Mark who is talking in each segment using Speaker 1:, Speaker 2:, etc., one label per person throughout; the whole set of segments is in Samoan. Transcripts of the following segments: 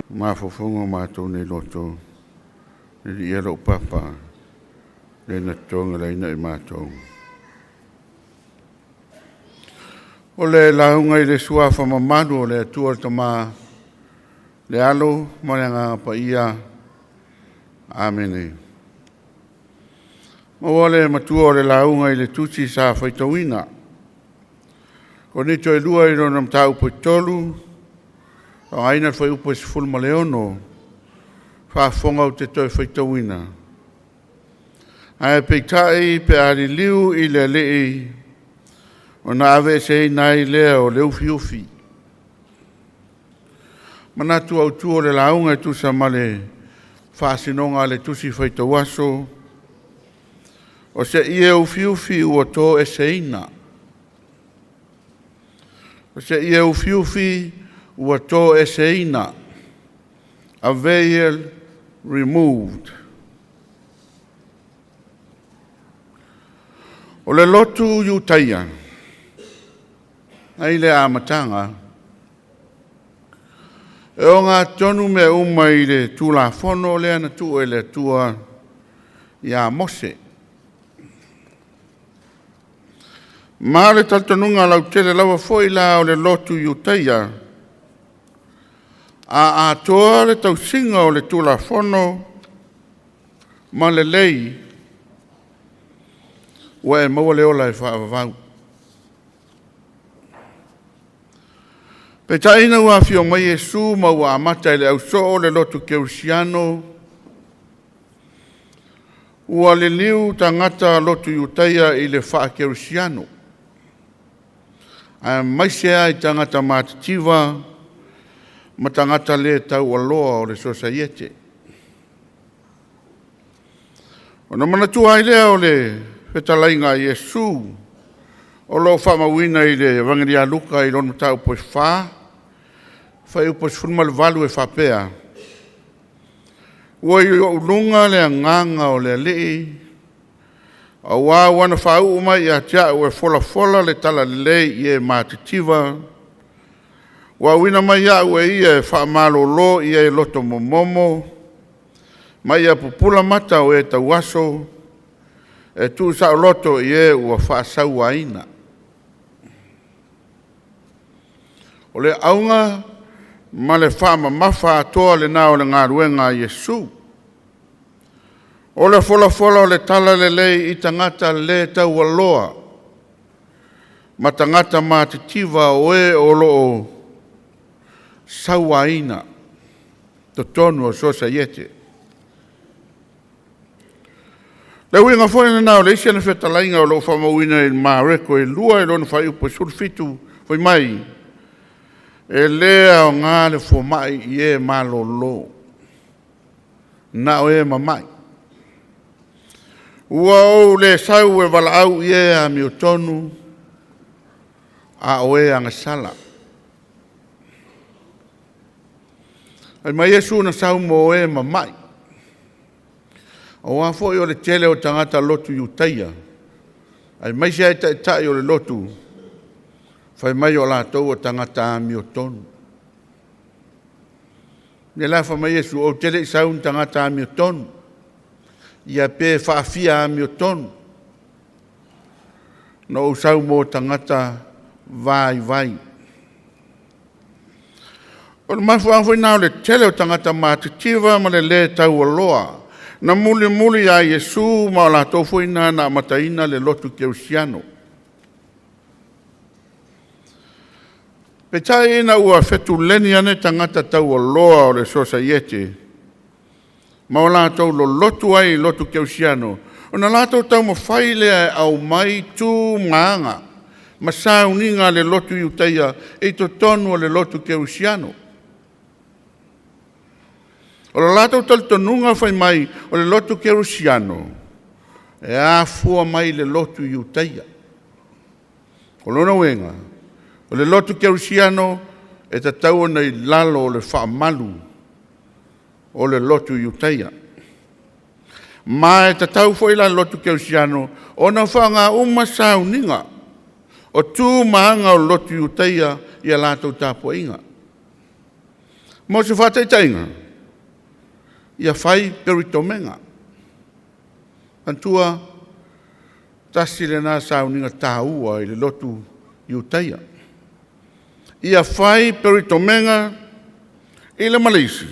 Speaker 1: Mafaufauga o matou nei loto, liliia lou papa, le na togalaina i matou. O le lauga i le suafa mamalu o le Atua le Tama, le Alo ma le Agaga Paia. Amene. Maua le matua o le lauga i le tusi sa faitauina. Korinito 2 i lona mataupu e 3, faaaogaina le fuaiupu e 16, faafofoga ou te toe faitauina. Ae peitai pe a liliu i le Alii, ona aveeseina ai lea o le ufiufi. Manatu autu o le lauga e tusa ma le faasinoga a le tusi faitau aso, o se ie ufiufi ua toeseina. O se ie ufiufi ua toeseina. A veil removed. O le lotu Iutaia, mai le amataga, e ogatotonu mea uma i le Tulafono lea na tuu e le Atua ia Mose. Ma o le talitonuga lautele lava foi la o le lotu Iutaia, a atoa le tausiga o le Tulafono ma lelei, ua e maua le ola e faavavau. Peitai ina ua afio mai Iesu ma ua amata i le ausoo le lotu kerisiano, ua liliu tagata lotu Iutaia i le faakerisiano, aemaise lava i tagata matitiva ma tagata le taualoa o le sosaiete. Ona manatua ai lea o le fetalaiga a Iesu o lo o faamauina i le Evageli a Luka i lona mataupu e 4, fuaiupu e 18 e faapea: “Ua i ou luga le agaga o le Alii, aua ua na faauu mai ia te au e folafola le talalelei i e matitiva, ua auina mai au e ia e faamalolo i e loto momomo, ma ia pupula mata o e tauaso, e tuusaoloto i e ua faasauaina.” O le auga ma le faamamafa atoa lena o le galuega a Iesu, o le folafola o le talalelei i tagata le taualoa ma tagata matitiva o e o lo o sauaina totonu o le sosaiete. Le uiga foi lena o le isi ana fetalaiga o lo o faamauina i Mareko e 2 i lona fuaiupu e 17, fai mai, “E le aoga le fomai i e malolo, na o e mamai. Ua ou le sau e valaau i e amiotonu, a o e agasala.” Fai mai Iesu na sau mo e mamai, aua foi o le tele o tagata lotu Iutaia, aemaise lava taitai o le lotu, fai mai o latou o tagata amiotonu. O lea la fai mai Iesu, ou te le i sau i ni tagata amiotonu, ia pe faafia amiotonu. Na ou sau mo tagata vaivai. O le mafuaaga foi lena o le tele o tagata matitiva ma le lē taualoa na mulimuli ia Iesu, ma o latou foi na na amataina le lotu kerisiano. Peitai ina ua fetuleni ane tagata taualoa o le sosaiete ma o latou lolotu ai i lotu kerisiano, ona latou taumafai lea e aumai tu ma aga ma sauniga a le lotu Iutaia i totonu o le lotu kerisiano. O le latou talitonuga fai mai o le lotu kerisiano e afua mai le lotu Iutaia. O lona uiga, o le lotu kerisiano e tatau ona i lalo o le faamalu o le lotu Iutaia. Ma e tatau foi la i le lotu kerisiano ona faaaoga uma sauniga o tu ma aga o le lotu Iutaia I a latou tapuaiga. Mo se faataitaiga, ia fai peritomega. Manatua, tasi lena sauniga taua i le lotu Iutaia. Ia fai peritomega i le Maleisi,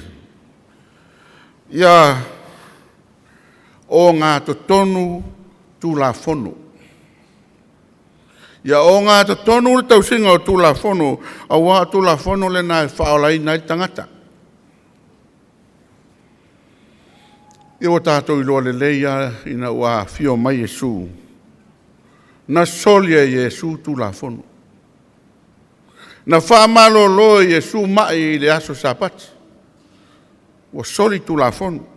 Speaker 1: ia ogatotonu Tulafono. Ia ogatotonu le tausiga o Tulafono, auā o Tulafono lena e faaolaina ai le tagata. Ia ua tatou iloa lelei lava ina ua afio mai Iesu, na soli e Iesu Tulafono. Na faamalolo e Iesu mai i le aso Sapati, ua soli Tulafono.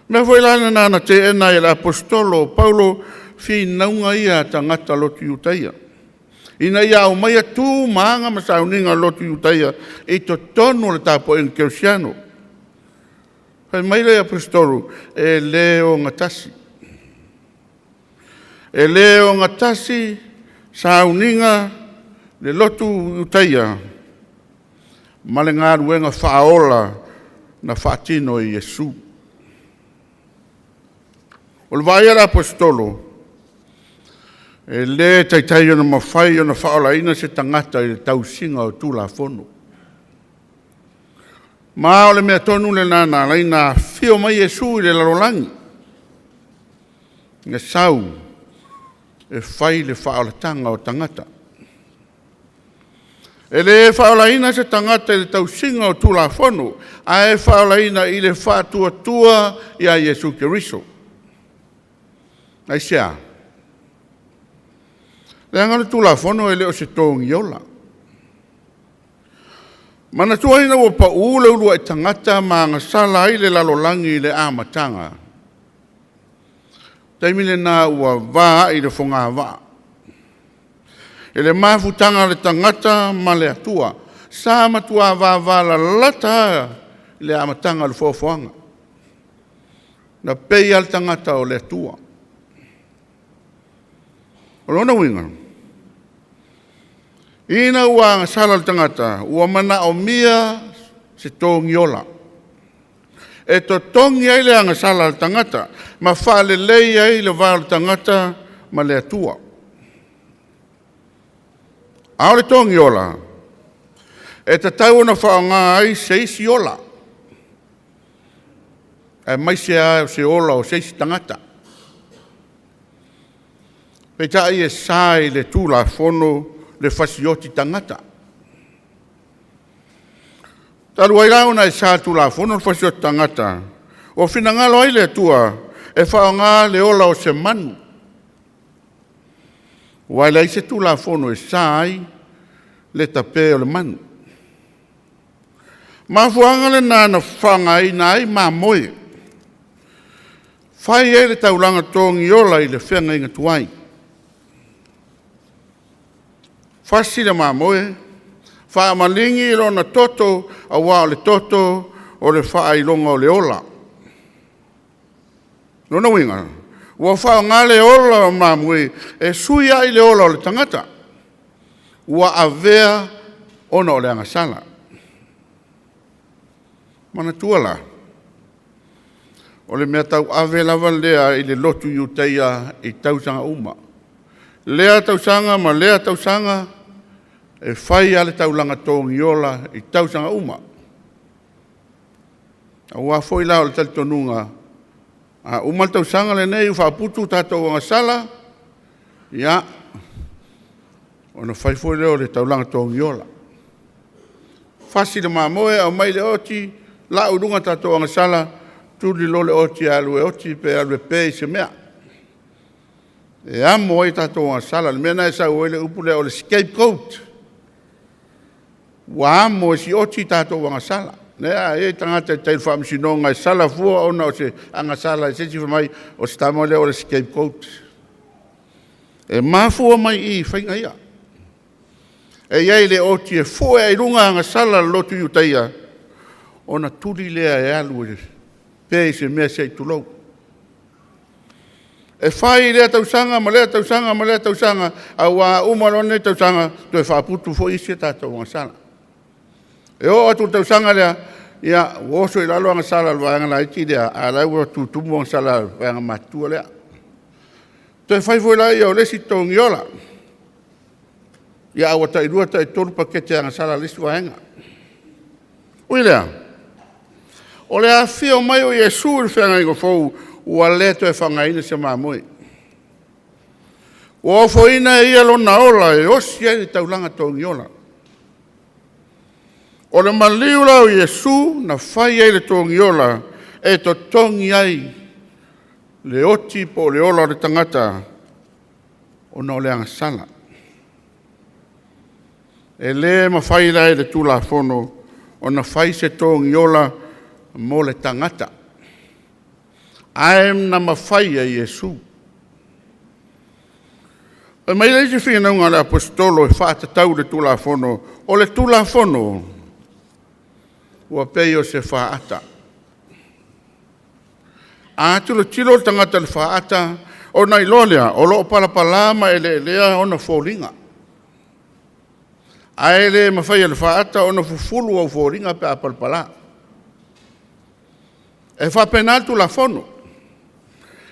Speaker 1: O le mea foi la lena na teena ai e le Aposetolo o Paulo finauga ia a tagata lotu Iutaia, ina ia aumaia tu ma aga ma sauniga a le lotu Iutaia i totonu o le tapuaiga kerisiano. Fai mai le Aposetolo, e le ogatasi. E le ogatasi sauniga le lotu Iutaia ma le galuega faaola na faatino e Iesu. O le vaai a le Aposetolo, e le taitai ona mafai ona faaolaina se tagata i le tausiga o Tulafono. Ma o le mea tonu lena na ala ai ona afio mai Iesu i le lalolagi, na sau e fai le faaolataga o tagata. E le faaolaina se tagata i le tausiga o Tulafono, ae faaolaina i le faatuatua ia Iesu Keriso. Aisea? Leaga o le Tulafono e le o se togiola. Manatua ina ua pau le uluai tagata ma agasala ai le lalolagi i le amataga, taimi lena ua vaai le fogavaa i le mafutaga a le tagata ma le Atua. Sa matua vavalalata lava i le amataga o le foafoaga. Na pei lava le tagata o le Atua. O lona uiga, ina ua agasala le tagata, ua manaomia se togiola e totogi ai le agasala a le tagata ma faalelei ai le va o le tagata ma le Atua. A o le togiola, e tatau ona faaaoga ai se isi ola, aemaise lava o se ola o se isi tagata. Peitai e sa i le Tulafono le fasioti tagata. Talu ai la ona e sa i le Tulafono le fasioti tagata, ua finagalo ai le Atua e faaaoga le ola o se manu, aua e leai se Tulafono e sa ai le tape o le manu. O le mafuaaga lena na faaaogaina ai mamoe, fai ai le taulaga togiola i le feagaiga tuai. Fasi le mamoe, faamaligi lona toto, aua o le toto o le faailoga o le ola. Lona uiga, ua faaaoga le ola o mamoe e sui ai le ola o le tagata ua avea ona o le agasala. Manatua la, o le mea tauave lava lea i le lotu Iutaia i tausaga uma. Lea tausaga ma lea tausaga, e fai lava le taulaga togiola i tausaga uma. Aua foi la o le talitonuga, a uma le tausaga lenei ua faaputu tatou agasala, ia, ona fai foi lea o le taulaga togiola. Fasi le mamoe, aumai le oti, lau i luga tatou agasala, tuli loa le oti e alu e oti pe alu e pe i se mea e amo ai tatou agasala. Le mea lena e sau ai le upu lea o le scapegoat, ua amo e sioti tatou agasala. Lea e i ai tagata i tai i le faamasinoga e sala fua ona o se agasala i se isi, fai mai o si tama lea o le scapegoat. E mafua mai i i faiga ia. E i ai le oti e fue ai i luga agasala a le lotu Iutaia, ona tuli lea e alu e pe i se mea se i tulou. E fai lea tausaga ma lea tausaga ma lea tausaga, auā uma loa lenei tausaga, toe faaputu foi isi a tatou agasala. E oo atu i le tausaga lea, ia, ua oso i lalo agasala a le vaega laiti lea, a o la e ua tutumu agasala a le vaega matutua lea. Toe fai foi lea o le isi togiola, ae ua tailua taitolu paketi agasala a le isi vaega. Ui i lea, o le afifio mai o Iesu i le feagaiga fou, ua le toe faaaogaina se mamoe. Ua ofoina e ia lona ola e osi ai le taulaga togiola. O le maliu la o Iesu na fai ai le togiola e totogi ai le oti po o le ola o le tagata ona o le agasala. E le mafai la e le Tulafono ona fai se togiola mo le tagata, ae na mafai e Iesu. Fai mai le isi finauga a le Aposetolo e faatatau i le Tulafono, o le Tulafono ua pei o se faata. A tilotilo le tagata i le faata ona iloa lea o lo o palapala ma eleelea ona foliga. Ae le mafai e le faata ona fufulu ou foliga pe a palapala. E faapena le Tulafono.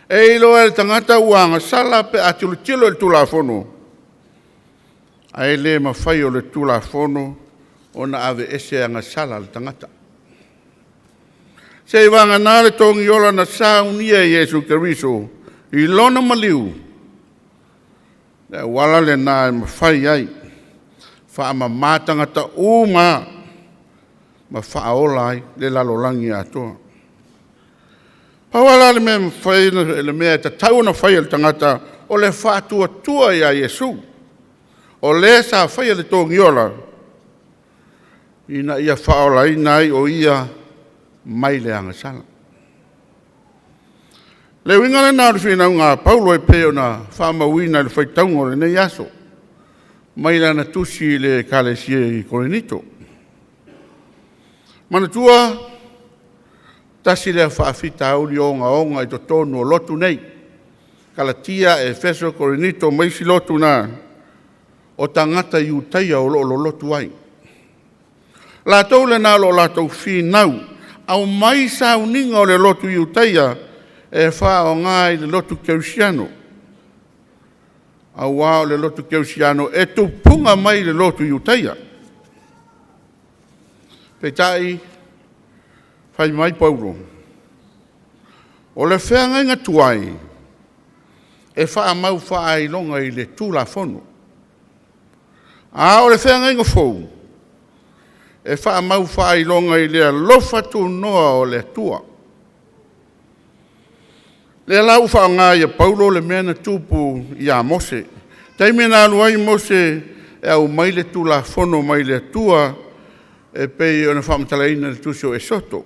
Speaker 1: E iloa e le tagata ua agasala pe a tilotilo i le Tulafono, ae le mafai e le Tulafono ona aveese agasala a le tagata. Seivagana le togiola na saunia e Iesu Keriso i lona maliu, le auala lena e mafai ai, faamama tagata uma lava ma faaola ai le lalolagi atoa. Pau lava la le mea e mafai le mea e tatau ona fai e le tagata, o le faatuatua ia Iesu, o le sa faia le togiola ina ia faaolaina ai o ia mai le agasala. Le uiga lena o le finauga a Paulo e pei ona faamauina i le faitauga o lenei aso, mai lana tusi i le Ekalesia i Korinito. Manatua, tasi lea faafitauli ogaoga i totonu o lotu nei, Kalatia, Efeso, Korinito ma isi lotu na, o tagata Iutaia o lo o lolotu ai. Latou lena o lo o latou finau, aumai sauniga o le lotu Iutaia e faaaoga i le lotu Kerisiano, aua o le lotu Kerisiano e tupuga mai le lotu Iutaia. Peitai, fai mai Paulo, o le feagaiga tuai, e faamau faailoga i le Tulafono, a o le feagaiga fou, e faamau faailoga i le alofa tunoa o le Atua. O lea la ua faaaoga ai e Paulo le mea na tupu ia Mose. Taimi na alu ai Mose e aumai le Tulafono mai le Atua e pei ona faamatalaina i le tusi o Esoto.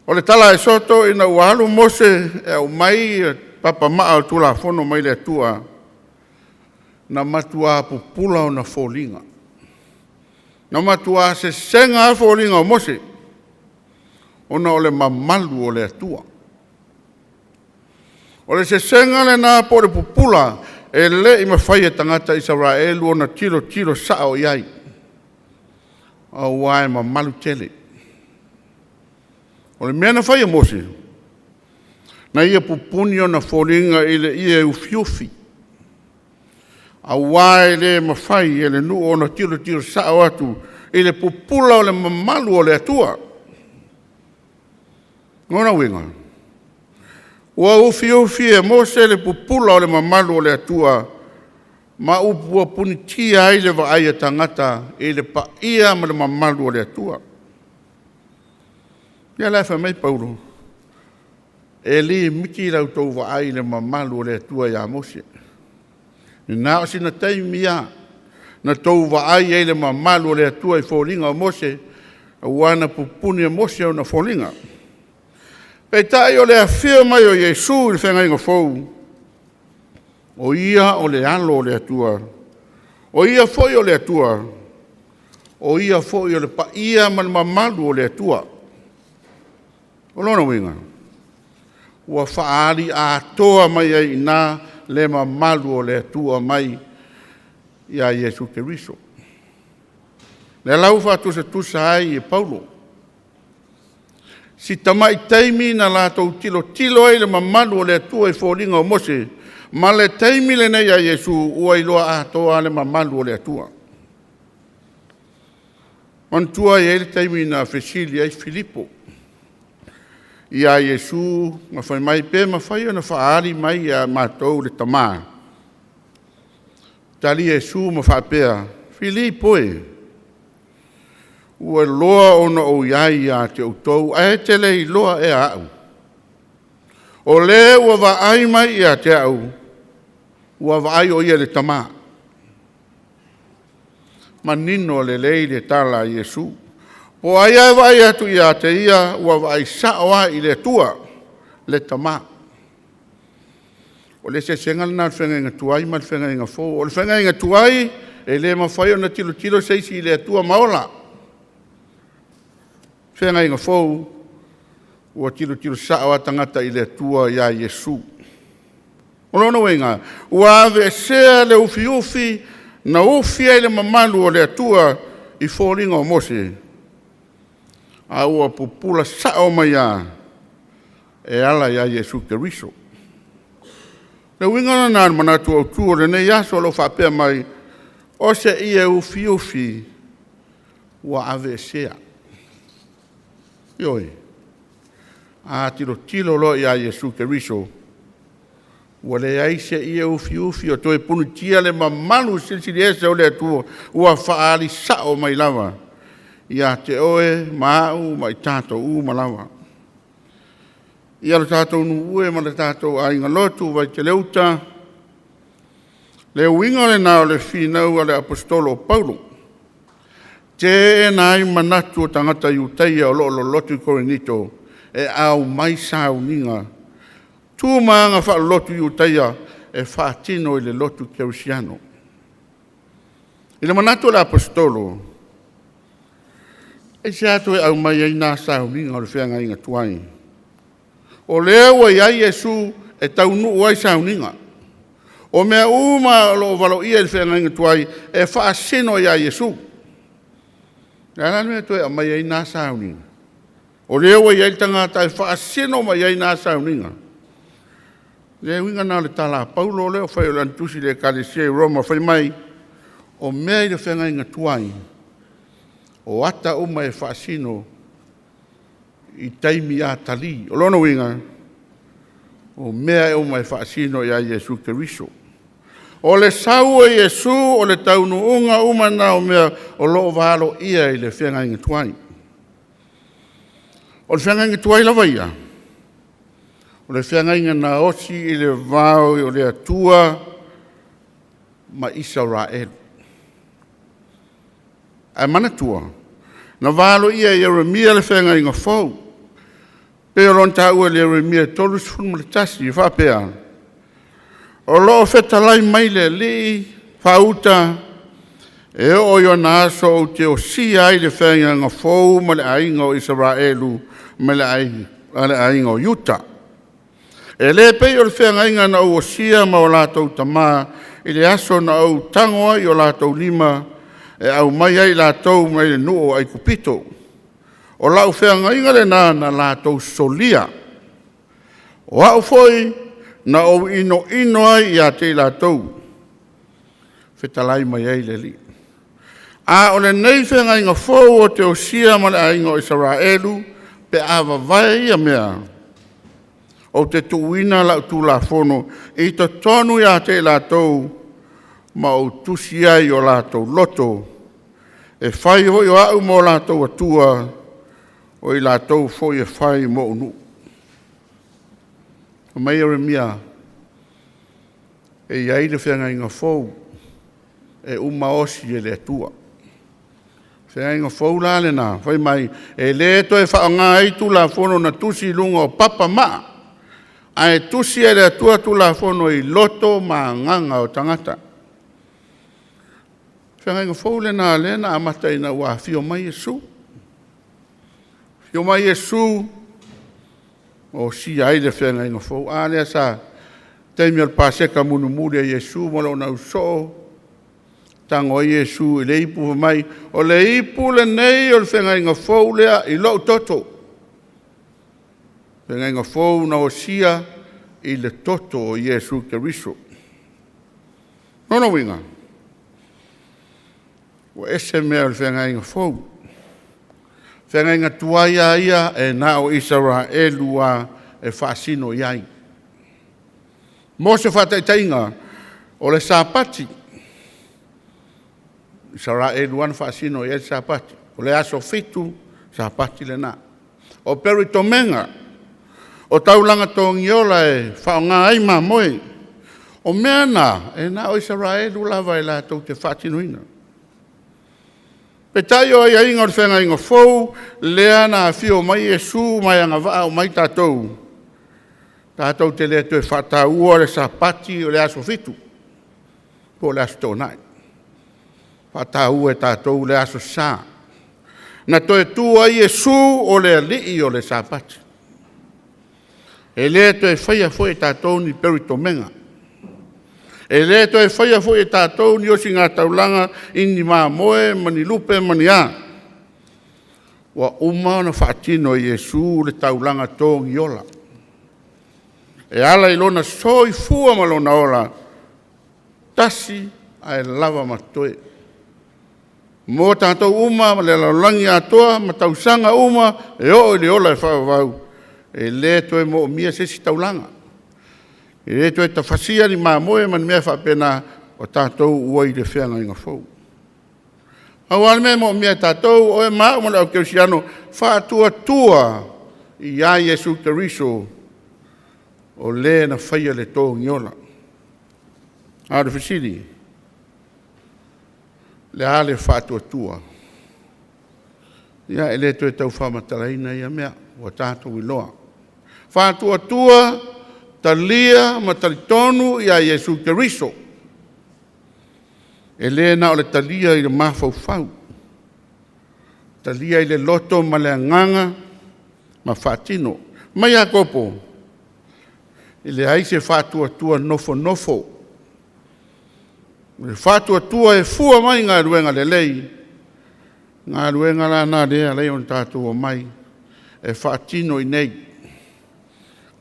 Speaker 1: O le tala a Esoto, ina ua alu Mose e aumai papamaa o le Tulafono mai le Atua, na matua pupula ona foliga. Na matua sesega lava foliga o Mose ona o le mamalu o le Atua. O le sesega lena po o le pupula e le i mafai e tagata Isaraelu ona tilotilo sao i ai, aua e mamalu tele. O le mea na fai e Mose, na ia pupuni ona foliga i le ie ufiufi, aua e le mafai e le nuu ona tilotilo sao atu i le pupula o le mamalu o le Atua. O lona uiga, ua ufiufi e Mose le pupula o le mamalu o le Atua ma ua punitia ai le vaai a tagata i le paia ma le mamalu o le Atua. Ia la fai mai Paulo, e limiti la outou vaai i le mamalu o le Atua ia Mose. Na o sina taimi lava na outou vaai ai i le mamalu o le Atua i foliga o Mose, aua na pupuni e Mose ona foliga. Peitai o le afio mai o Iesu i le feagaiga fou, o Ia o le alo o le Atua, o Ia foi o le Atua, o Ia foi o le paia ma le mamalu o le Atua. O lona uiga, Ua faaali atoa mai ai i ina le mamalu o le Atua mai ia Iesu Keriso. Lea la ua faatusatusa ai e Paulo si tamai taimi na latou tilotilo ai i le mamalu o le Atua i foliga o Mose, ma le taimi lenei ia Iesu ua iloa atoa le mamalu o le Atua. Manatua e i ai le taimi na fesili ai Filipo ia Iesu ma fai mai, pe mafai ona faaali mai ia matou le Tama. Tali Iesu ma faapea, Filipo e, ua loa ona ou i ai ia te outou, ae te le iloa ea au? O le ua vaai mai ia te au, ua vaai o ia i le Tama. Manino lelei le tala a Iesu. Po o ai lava e vaai atu ia te ia, ua vaai sao lava i le Atua, le Tama. O le eseesega lena o le feagaiga tuai ma le feagaiga fou. O le feagaiga tuai, e le mafai ona tilotilo se isi i le Atua ma ola. Feagaiga fou, ua tilotilo sao lava tagata i le Atua ia Iesu. O lona uiga, ua aveesea le ufiufi na ufi ai le mamalu o le Atua i foliga o Mose, a ua pupula sao mai lava e ala ia Iesu Keriso. Le uiga lena o le manatu autu o lenei aso o lo o faapea mai, o se ie ufiufi ua aveesea. Ioe, a tilotilo loa ia Iesu Keriso, ua leai se ie ufiufi o toe punitia le mamalu silisili ese o le Atua, ua faaali sao mai lava ia te oe ma au ma i tatou uma lava. Ia lo tatou nuu e ma le tatou aiga lotu i Vaitele-uta, le uiga lena o le finau a le Aposetolo o Paulo, teena ai manatu o tagata Iutaia o lo o lolotu i Korinito e aumai sauniga, tu ma aga faalelotu Iutaia e faatino i le lotu kerisiano. I le manatu o le Aposetolo, aisea toe aumai ai na sauniga o le feagaiga tuai? O lea ua i ai Iesu e taunuu ai sauniga. O mea uma o lo o valoia i le feagaiga tuai e faasino ia Iesu. O le a la le mea e toe aumai ai na sauniga? O lea ua i ai le tagata e faasino mai ai na sauniga. Le uiga lena o le tala a Paulo lea o fai o lana tusi i le Ekalesia i Roma, fai mai, o mea i le feagaiga tuai, o ata uma e faasino i taimi atalii. O lona uiga, o mea uma e faasino ia Iesu Keriso. O le sau o Iesu o le taunuuga uma na o mea o lo o valoia i le feagaiga tuai. O le feagaiga tuai lava ia, o le feagaiga na osi i le va o le Atua ma Isaraelu. Ae manatua, na valoia e Ieremia le feagaiga fou, pei o lona taua i le Ieremia 31 e faapea, o lo o fetalai mai le Alii faauta, e oo i ona aso ou te osia ai le feagaiga fou ma le aiga o Isaraelu ma le aiga o Iuta. E le pei o le feagaiga na ou osia ma o latou tamā i le aso na ou tago ai i o latou lima e aumai ai i latou mai le nuu o Aikupito. O lau feagaiga lena na latou solia, o au foi na ou inoino ai ia te i latou, fetalai mai ai le Alii. A o lenei feagaiga fou ou te osia ma le aiga o Isaraelu pe a vavae ia mea, ou te tuuina lau Tulafono i totonu ia te i latou ma ou tusi ai i o latou loto, e fai foi o au ma o latou Atua, o i latou foi e fai ma ou nuu. Fai mai Ieremia, e i ai le feagaiga fou e uma osi e le Atua. Feagaiga fou la lena, fai mai, e le toe faaaoga ai Tulafono na tusi i luga o papa maa, ae tusi e le Atua Tulafono i loto ma agaga o tagata. Feagaiga fou lena lea na amata ina ua afio mai Iesu. Afio mai Iesu Ma osia ai le feagaiga fou. A lea sa taimi o le Paseka mulimuli a Iesu ma lona ausoo, tago ai Iesu i le ipu fai mai, “O le ipu lenei o le feagaiga fou lea i lou toto.” Feagaiga fou na osia i le toto o Iesu Keriso. Lona uiga, ua ese mea o le feagaiga fou. Feagaiga tuai lava ia e na o Isaraelu lava e faasino i ai. Mo se faataitaiga, o le Sapati, Isaraelu lava na faasino i ai le Sapati. O le aso 7, Sapati lena. O peeritomega, o taulaga togiola e faaaoga ai mamoe, o mea na, e na o Isaraelu lava e latou te faatinoina. Peitai o aiaiga o le feagaiga fou lea na afio mai Iesu ma e agavaa uma ai tatou, tatou te le toe faataua le Sapati o le aso 7 po o le Aso Toonai. Faataua e tatou le Aso Sa. Na toe tu ai Iesu o le Alii o le Sapati. E le toe faia foi e tatou ni peeritomega. E le toe faia foi e tatou ni osigataulaga i ni mamoe ma ni lupe ma ni a. Ua uma ona faatino e Iesu le taulaga togiola e ala i lona soifua ma lona ola, tasi ae lava ma totoe mo tatou uma ma le lalolagi atoa ma tausaga uma e oo i le ola e faavavau. E le toe moomia se isi taulaga, e le toe tafasia ni mamoe ma ni mea faapena, o tatou ua i le feagaiga fou. Pau lava le mea e moomia e tatou, o oe ma au ma le aukerisiano, faatuatua ia Iesu Keriso o Le na faia le togiola. A o le fesili, o le a le faatuatua? Ia, e le toe tau faamatalaina ia mea, ua tatou iloa. Faatuatua, talia ma talitonu ia Iesu Keriso. E le na o le talia i le mafaufau, talia i le loto ma le agaga ma faatino. Fai mai Iakopo, e leai se faatuatua nofonofo. O le faatuatua e fua mai i galuega lelei, o galuega la na lea e ala ai ona tatou omai e faatino i inei.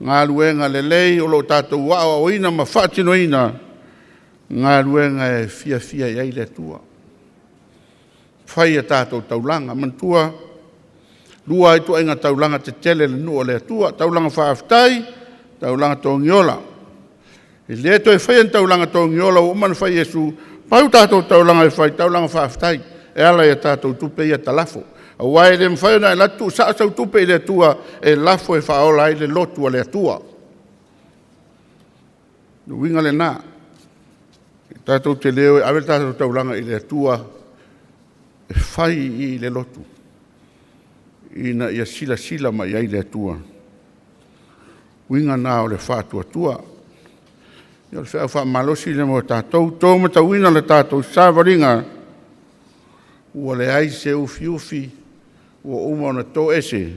Speaker 1: Galuega lelei o lo o tatou aoaoina ma faatinoina galuega e fiafia i ai le Atua. Fai a tatou taulaga. Manatua, lua lava ituaiga taulaga tetele i le nuu a le Atua, taulaga faafetai, taulaga togiola. E le toe faia ni taulaga togiola ua uma ona fai e Iesu, pau tatou taulaga e fai, taulaga faafetai e ala i a tatou tupe ia talafo. Aua e le mafai ona e alu atu tuusao sau tupe i le Atua e lafo e faaola ai le lotu a le Atua. O le uiga lena, tatou te le o e ave le tatou taulaga i le Atua e fai i le lotu, ina ia silasila mai i ai le Atua. O uiga na o le faatuatua. Ia o le feau faamalosi lea mo tatou, outou matauina le tatou savaliga, ua leai se ufiufi, ua uma ona toese,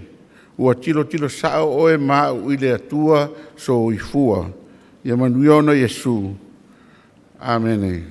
Speaker 1: ua tilotilo sao oe ma au i le Atua soifua. Ia manuia ona Iesu. Amene.